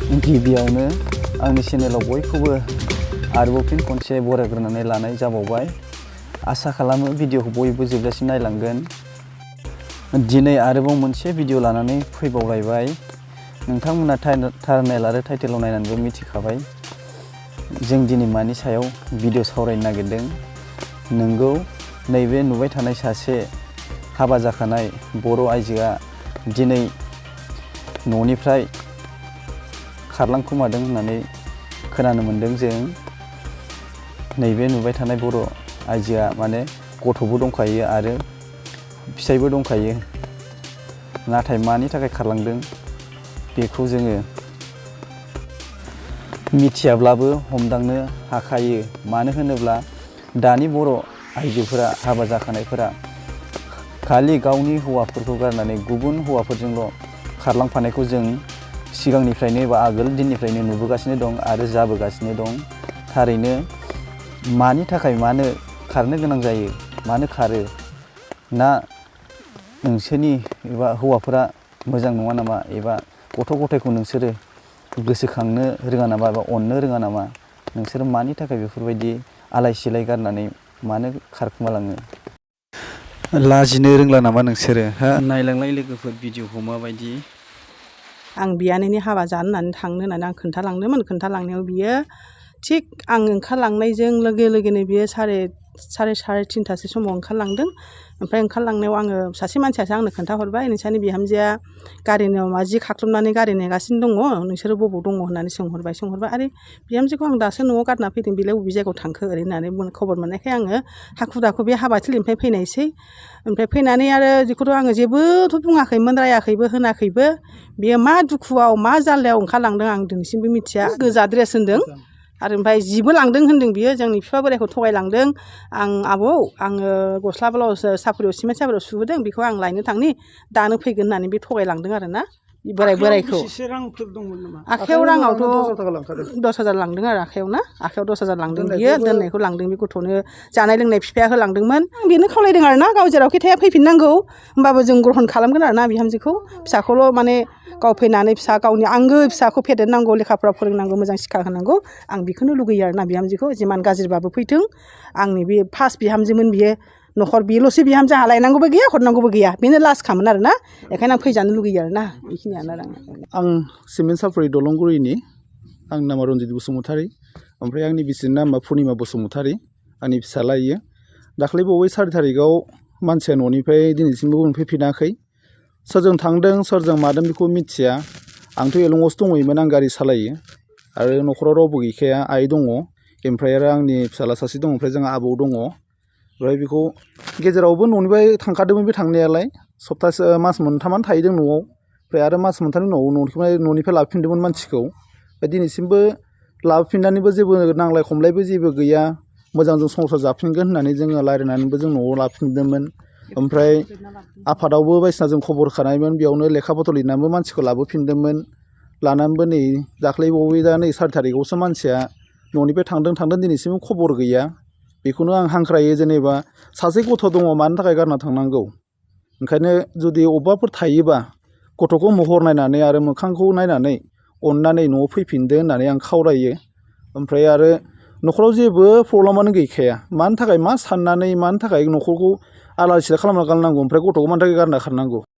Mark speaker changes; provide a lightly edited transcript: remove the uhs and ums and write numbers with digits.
Speaker 1: गिबियावनो आंनि चेनेलाव बयखौबो आरोबाव फिन खनसे बरायग्रोनानै लानाय जाबावबाय। आसा खालामो भिडिअखौ बयबो जोबजासिम नायलांगोन। दिनै आरोबाव मोनसे भिडिअ लानानै फैबावलायबाय। नोंथांमोना थाम्बनेल आरो टाइटेलाव नायनानैबो मिथिखाबाय जों दिनै मानि सायाव भिडिअ सावरायनो नागिरदों। नोंगौ, नैबे नुबाय थानाय सासे हाबा जाखानाय बर' आइजोआ दिनै न'निफ्राय खारलांखोमादों होननानै खोनानो मोन्दों जों। नैबे नुबाय थानाय बर' आइजोआ माने गथ'बो दंखायो आरो फिसायबो दंखायो। नाथाय मानि थाखाय खारलांदों बेखौ जोङो मिथियाब्लाबो हमदांनो हाखायो। मानो होनोब्ला दानि बर' आइजोफोरा हाबा जाखानायफोरा खालि गावनि हौवाफोरखौ गारनानै गुबुन हौवाफोरजोंल' खारलांफानायखौ जों सिगांनिफ्रायनो एबा आगोल दिननिफ्रायनो नुबोगासिनो दं आरो जाबोगासिनो दं। थारैनो मानि थाखाय मानो खारनो गोनां जायो, मानो खारो? ना नोंसोरनि एबा हौवाफोरा मोजां नङा नामा, एबा गथ' गथायखौ नोंसोरो गोसोखांनो रोङा नामा एबा अननो रोङा नामा? नोंसोरो मानि थाखाय बेफोरबायदि आलाय सिलाय गारनानै मानो खारखोमालाङो? लाजिनो रोंला नामा नोंसोरो? नायलांलाय लोगोफोर भिडिअखौ माबायदि।
Speaker 2: आं बियानैनि हाबा जानो होननानै थांनो होननानै आं खोन्थालांदोंमोन। खोन्थालांनायाव बियो थिग आं ओंखारलांनायजों लोगो लोगोनो बियो साराय थिनथासो समाव ओंखारलांदों। ओमफ्राय ओंखारलांनायाव आङो सासे मानसियासो आंनो खोन्थाहरबाय, नोंसानि बिहामजोआ गारिनियाव जि खाख्लबनानै गारि नेगासिनो दङ, नोंसोरो बबाव दङ होननानै सोंहरबाय। आरो बिहामजोखौ आं दासो न'आव गारना फैदों, बेलाय बबे जायगायाव थांखो ओरै होननानै खबर मोननायखाय आङो हाखु दाखु बे हाबाथिलिनिफ्राय फैनायसै। ओमफ्राय फैनानै आरो बेखौथ' आङो जेबोथ' बुङाखैमोन, रायाखैबो होनाखैबो। बेयो मा दुखुआव मा जाल्लायाव ओंखारलांदों आं दिनैसिमबो मिथिया। गोजा ड्रेस होन्दों आरो ओमफ्राय जिबो लांदों होन्दों बियो। जोंनि बिफा बोरायखौ थगायलांदों। आबौ आङो गस्ला ब्लाउस सापुरियाव सिमेन्ट सापुरियाव सुहोदों, बेखौ आं लायनो थांनि, दानो फैगोन होननानै बे थगायलांदों आरो ना बोरायखौ। आखाइयाव राङावथ' 10,000 लांदों आरो आखाइयाव 10,000 लांदों बियो। दोननायखौ लांदों, बे गथ'नो जानाय लोंनाय बिफाया होलांदोंमोन। बेनो खावलायदों आरो ना, गाव जेरावखि थाया फैफिननांगौ, होमबाबो जों ग्रहन खालामगोन आरो ना बिहामजोखौ। फिसाखौल' माने गाव फैनानै गावनि आंगो फिसाखौ फेदेरनांगौ, लेखाफ्राव फोरोंनांगौ, मोजां सिक्षा होनांगौ। आं बेखौनो लुगैयो आरो ना बिहामजोखौ। जिमान गाज्रिबाबो फैथों, आंनि बे फार्स्ट बिहामजोमोन बियो। न'खर बेल'सो बिहामजो, आंहा लायनांगौबो गैया हरनांगौबो गैया, बेनो लास्टखामोन आरो ना। बेखायनो आं फैजानो लुगैयो आरो ना। बेखिनियानो आरो
Speaker 3: आं सिमेन्ट सापुरि दलंगुरिनि। आंनि नामा रन्जित बसुमतारी। ओमफ्राय आंनि बिसिनि नामा पुर्निमा बसुमतारी। आंनि फिसाला इयो। दाख्लै बावै 4 थारिखआव मानसिया न'निफ्राय दिनैसिमबो मोनफैफिनाखै। सोरजों थांदों सोरजों मादों बेखौ मिथिया। आंथ' एलंआवसो दंहैयोमोन, आं गारि सालायो आरो न'खराव रावबो गैखाया, आइ दङ, ओमफ्राय आरो आंनि फिसाला सासे दङ, ओमफ्राय जोंहा आबौ दङ। ओमफ्राय बेखौ गेजेरावबो न'निफ्राय थांखादोंमोन बे थांनायालाय। सप्तासे मास मोनथामानो थाहैदों न'आव। ओमफ्राय आरो मास मोनथामनि उनाव न'निफ्राय लाबोफिनदोंमोन मानसिखौ। ओमफ्राय दिनैसिमबो लाबोफिननानैबो जेबो नांलाय खमलायबो जेबो गैया। मोजांजों संसार जाफिनगोन होननानै जोङो रायज्लायनानैबो जों न'आव लाबोफिनदोंमोन। ओमफ्राय आफादावबो बायदिसिना जों खबर होखानायमोन, बेयावनो लेखा पत्र लिरनानैबो मानसिखौ लाबोफिनदोंमोन। लानानैबो नै दाख्लै बावै नै 4 थारिखआवसो मानसिया न'निफ्राय थांदों दिनैसिम खबर गैया। बेखौनो आं हांख्रायो, जेनेबा सासे गथ' दङ, मानि थाखाय गारना थांनांगौ? ओंखायनो जुदि अबेबाफोर थायोबा गथ'खौ महर नायनानै आरो मोखांखौ नायनानै अननानै न'आव फैफिनदो होननानै आं खावलायो। ओमफ्राय आरो न'खराव जेबो प्रब्लेमानो गैखाया, मानि थाखाय मा साननानै मानि थाखाय न'खरखौ आलाय सिलाय खालामना गारनांगौ, ओमफ्राय गथ'खौ मानि थाखाय गारना खारनांगौ?